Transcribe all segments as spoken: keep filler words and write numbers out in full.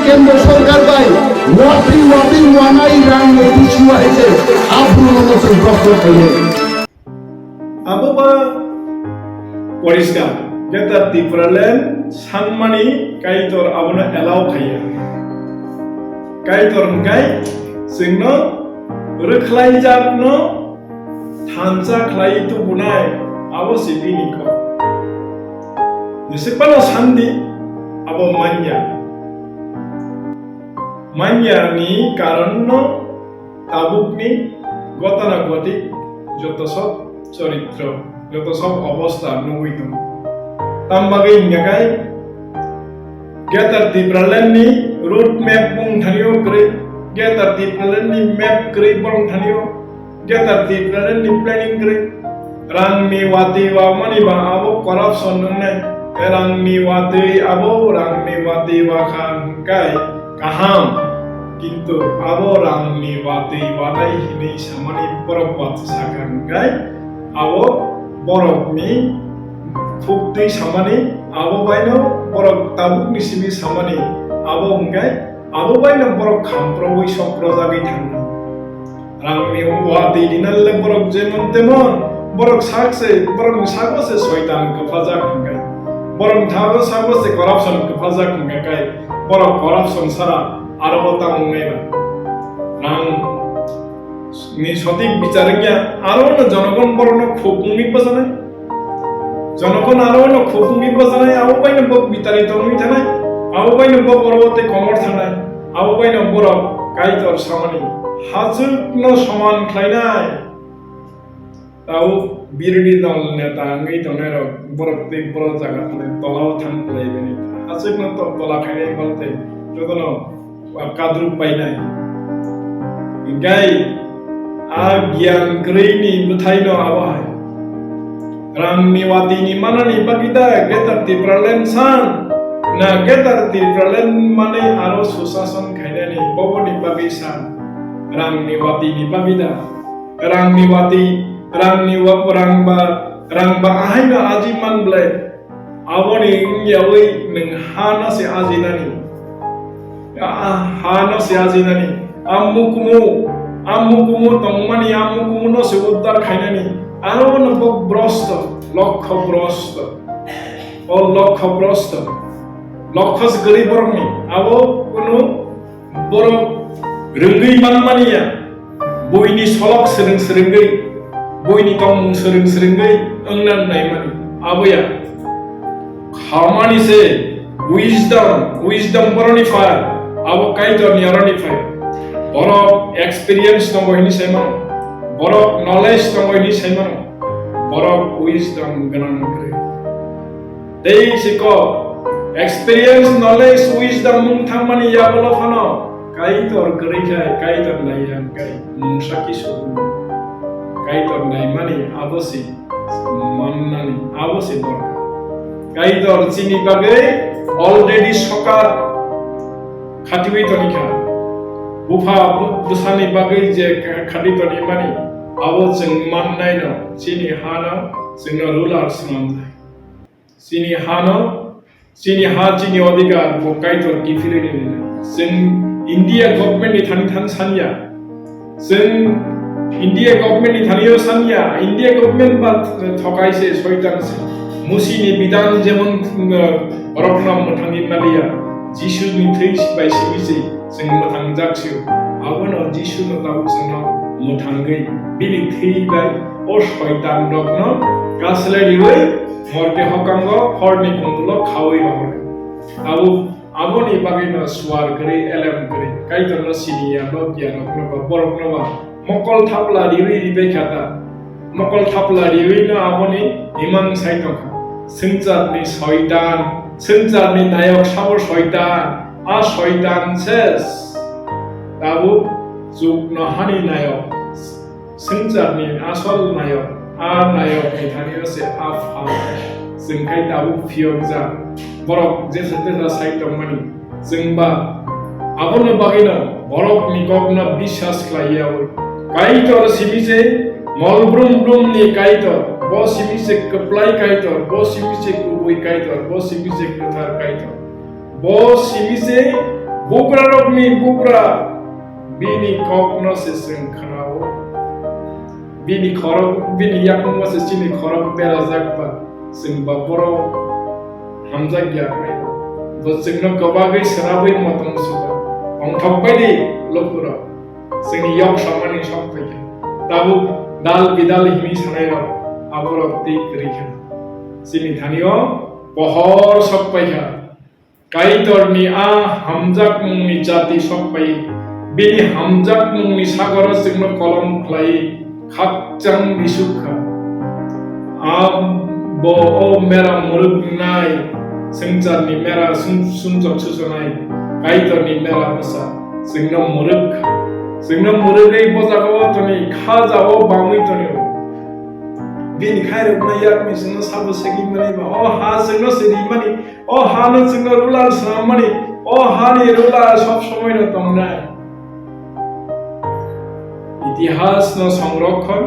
Kendra sorkar bai watwi watwi wanai rang ni bisi wahai se aphuru no chwng proshno khaio. Abo ba poriskar, Greater Tipraland sanmani Kaitor abono allow khaiya. Kaitor hwnkhe chwngno rwkhlaijakno thansa khlai tubunai, abo se bini kok. Jese phano sandi abo manya. Manya ni karon no tabuk ni gotana gotik joto sob choritro, joto sob obosta nugui tongo. Tam bagwi hingya khai Greater Tipraland ni road map bong thani o kwrwi, Greater Tipraland ni map kwrwi bong thani o. Greater Tipraland ni planning kwrwi. Rang ni watwi wamani ba abo corruption wngnai. Rang ni watwi abo, rang ni watwi wakha hwnkhe kaham. Kintu abo rang ni watwi wanai hinwi samani borok watwi sakha hwnkhe abo borok ni khuk twi samani abo baino borok tabuk ni simi samani abo hwnkhe abo baino borok khamprogwi sokrojagwi thangnai. Rangni watwi rinale borok jemon temon, borok sak se, borokni sago se soitan kwphajak hwnkhe, borokni thago sago se corruption kwphajak hwnkhe kai, borok corruption sara aro bo tamo wngnai ba? Rang ni sotik bichar wngya, aro no jonogon borokno khuk wngwi bwchanai. Jonogon aro no khuk wngwi bwchanai, abo baino bo bitari tongwi thanai, abo baino bo borok tei komor thanai, abo baino borok Kaitor samani hachwkno soman khlainai. Tau birodhi dol neta wngwi tongnairok borok tei borok jaga thanai tolao thang khlai bini. Hachwkno to tola khainai bal tei jotono kadruk painai. Hinkhe a giyan kwrwini bwthaino abo hai. Rangni watwini manani bagwi da Greater Tipraland san? Na Greater Tipraland manwi aro susason khainani boboni bagwi san? Rangni watwini bagwi da? Rangni watwi, rangni wa-, rang ba, rang ba ahaino aji man ble? Aboni wngyawi nwng hano se ajinani. A hano se ajinani. A mukumu, a mukumu tongmani, a mukumu no se uddar khainani. Aro no bo brosto, lokho brosto. O lokho brosto. Lokho se gari borokni. Abo kunu borok rwngwi manmani ya, buini solok swrwng swrwngwi, buini tongmung swrwng swrwngwi wngna naimani. Abo ya khamani se wisdom, wisdom boroni phai, abo Kaitorni aroni phai. Borok experience tongo hini saimano, borok knowledge tongo hini saimano, borok wisdom gwnang kwrwi. Tei siko experience, knowledge, wisdom mung thangmani yagulo phano Kaitor kwrwi khai, Kaitor naiya hwnkhe mungsa kisu Kaitor naimani abo se mannani, abo se dorkar. Kaitor chini bagwi already sokar khatiwi tonikha. Bupha bu-, bwsani bagwi je kha-, khati tonimani, abo chwng mannaino, chini hano chwngno ruler swnamnai. Chini hano, chini ha, chini odhikar bo Kaitor kiphilwi rinai. Chwng India government ni thani thani sanya. Chwng India government ni thani o sanya. India government ba thokai se, soitan se. Musi ni bidan jemon, uh, borokno mwthangwi maliya. Jisu ni thwi bai simi se chwng mwthang jak sio. Abono Jisu no tabuk chwngno mwthangwi bini thwi bai o soitan rokno kaslai riwi Morke hokango horni khumbulo khaui rohor. Abo, aboni bagwino suar kwrwi, elem kwrwi, Kaitorno siniya, nokya rokno ba, borokno ba, mokol thapla riwi ribai kha ta. Mokol thapla riwino aboni imang sai tongkha. Swngcharni soitan, swngcharni nayok sabo soitan, a soitan ses. Tabuk chuknohani nayok. Swngcharni asol nayok, a nayokni thani se a pha. Chwng khai tabuk phiyokjak. Borok jesa tesa sai tongmani. Chwngba abono bagwino borokni kokno biswas khlai yaui. Kaitor simi se mol brum brumni Kaitor, bo simi se kwplai Kaitor, bo simi se kubui Kaitor, bo simi se kwthar Kaitor. Bo simi se Bugrarokni bugra bini kokno se chwng khnao. Bini khorok, bini yakungbo se chini khorok berajak ba, chwng ba borok hamjak ya khe. Bo chwngno kwbagwi swnabwi motong sugo. Tongthok baidi lukurok. Chwngni yok samani sok phaikha. Tabuk dal bidal hini sanairok aborok tei kwrwi kha. Chini thanio pohor sok paikha. Kaitorni a hamjakmungni jati sok pai. Bini hamjakmungni sagoro chwngno kolom khlai khakchang bisuk kha. Abo o mera mwrwknai, swngcharni mera sum-, sumjok suchunai, Kaitorni mera bwsa, chwngno mwrwk kha. Chwngno mwrwgwi bo jagao toni, kha jao bangwi tonio. Bini khairokno yakni chwngno sabo segwi mani ba, o ha chwngno se rimani, o hano chwngno ruler swnammani, o hani ruler sob somoino tongnai. Itihasno songrokhon,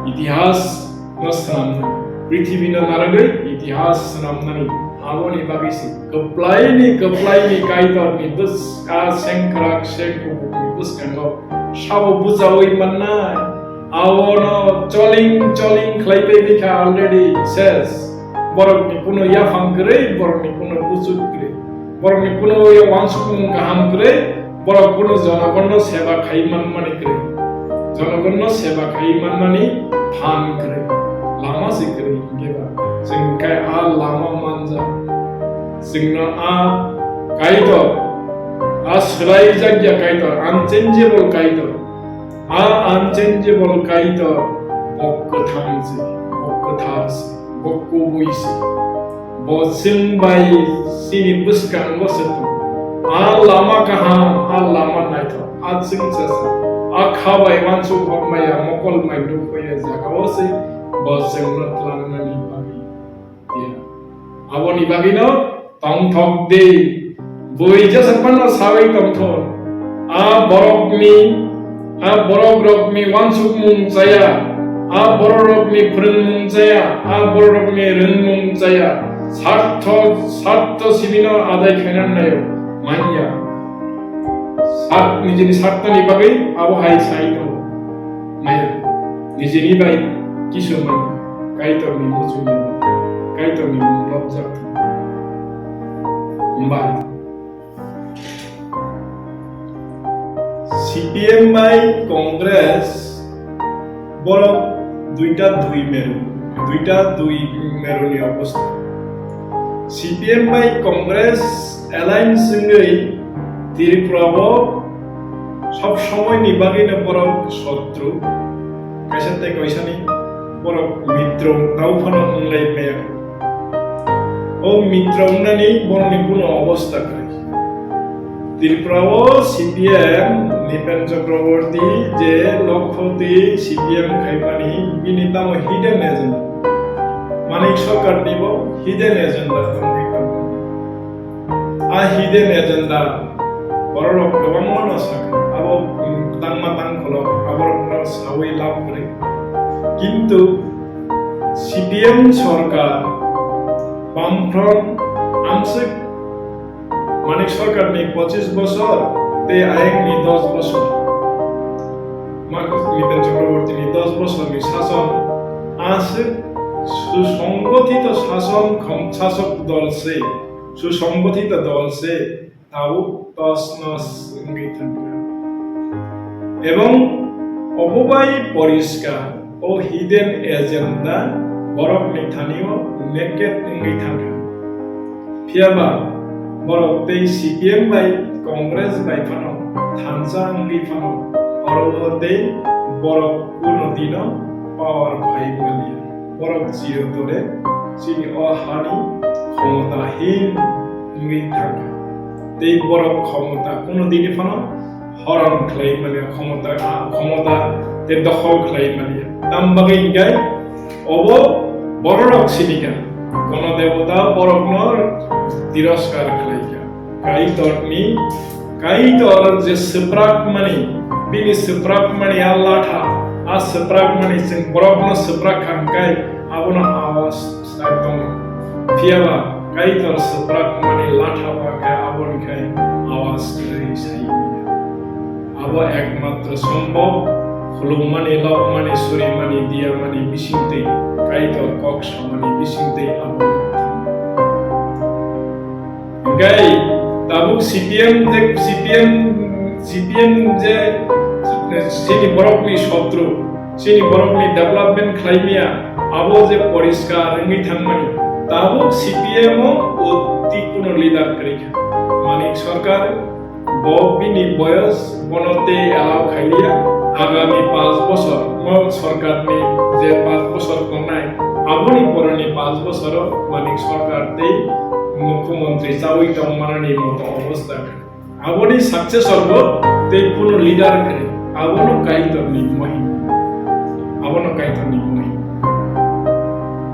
itihasno swnamnani, prithibino narwgwi itihas swnamnani, aboni bagwi se kwplaini, kwplaini Kaitorni bwska sengkrak sengkubukni bwskango sabo bujawi mannai. Abono choling choling khlai tongwi kha already ses. Borokni kuno yaphang kwrwi, borokni kuno buchuk kwrwi, borokni kuno uansukmung kaham kwrwi, borok kuno jonogonno seba khai manmani kwrwi, jonogonno seba khai manmani phan kwrwi, lama se kwrwi hinkhe ba chwng khai a lama manja. Chwngno a Kaitor, a swlaijak ya Kaitor, unchangeable Kaitor. A unchangeable Kaitor, bo kwthang se, bo kwthar se, bo kubui se. Bo chwng bai chini bwskango se tong. A lama kaham, a lama naithok, a chwngsa se. A kha bai uansuk hok maya, mokol mai nuk hoya jagao se, bo chwngno tlangnani bagwi. Aboni bagwino tongthok di. Bui jesa phano sawi tongthok. A borokni, a borokrokni uansukmung chaya, a borokrokni phwrwngmung chaya, a borokrokni rwngmung chaya. Sartho, sartho sibino adai khainan nayo. Manya. Sat, nijini sartoni bagwi abo hai sai tongo. Maya. Nijini bai kisu manya. Kaitorni muchungya, Kaitorni mung lobjak thung. Hambai. C P M bai Congress borok duita dui meru, duita dui meruni obostha. C P M bai Congress alliance wngwi Tripura o sob somoini bagwino borok sotru. Kaisa tei kaisani borok mitro tau phano wnglai maya. O mitro wngnani borokni kuno obostha kwrwi. Tripura o C P M Nipen Chakraborty je lokho twi C P M khaimani bini tamo hidden agenda. Manik Sarkar ni bo hidden agenda tongwi tongo. A hidden agenda bororok kwbangma no sakha, abo, mm, tangma tangkholo aborokno sawi lab kwrwi. Kintu C P M sorkar, Bamfront, amswk Manik Sarkar ni pochis bosor tei ayang ni dos bosor, Manik Nipen Chakraborty ni dos bosor ni sason, aswk susonggothito sason khom-, sasok dol se. Susonggothito dol se tabuk tos nos wngwi thangkha. Ebong obo bai poriskar, o hidden agenda borokni thanio naked wngwi thangkha. Phiyaba borok tei C P M bai Congress bai phano thansa wngwi phano oro o tei borok kuno dino power phai manya. Borok chirotore chini o hani khomota hin wngwi thangkha. Tei borok khomota kuno dini phano horon khlai manya, khomota, a, khomota tei dokhol khlai manya. Tam bagwi hinkhe obo bororok sinikha, Ganadevata borokno tiroskar khlaikha. Kaitorni, Kaitor je swprakmani, bini swprakmani a latha, a swprakmani chwng borokno swprak kha hwnkhe abono awas sai tongo. Phiyaba Kaitor swprak mani latha ba khe aboni khai awas kwrwi sai manya. Abo ekmatro sombhob, khulummani, lokmani, surimani, diyamani bisingtwi, Kaitor kok samani bisingtwi abo. Hingkai tabuk C P M je, C P M, C P M je chini borokni sotru, chini borokni development khlaimaya, abo je poriskar wngwi thangmani, tabuk C P M o oti kuno leader kwrwi kha. Manik Sarkar, bo bini boyos bono tei allow khailiya. Agami panch bosor, mo sorkarni je panch bosor tongnai, aboni poroni panch bosoro Manik Sarkar tei mukhyamantri chawi tongmanani moto obostha. Aboni successor bo tei kuno leader kwrwi. Abono Kaitorni mohima. Abono Kaitorni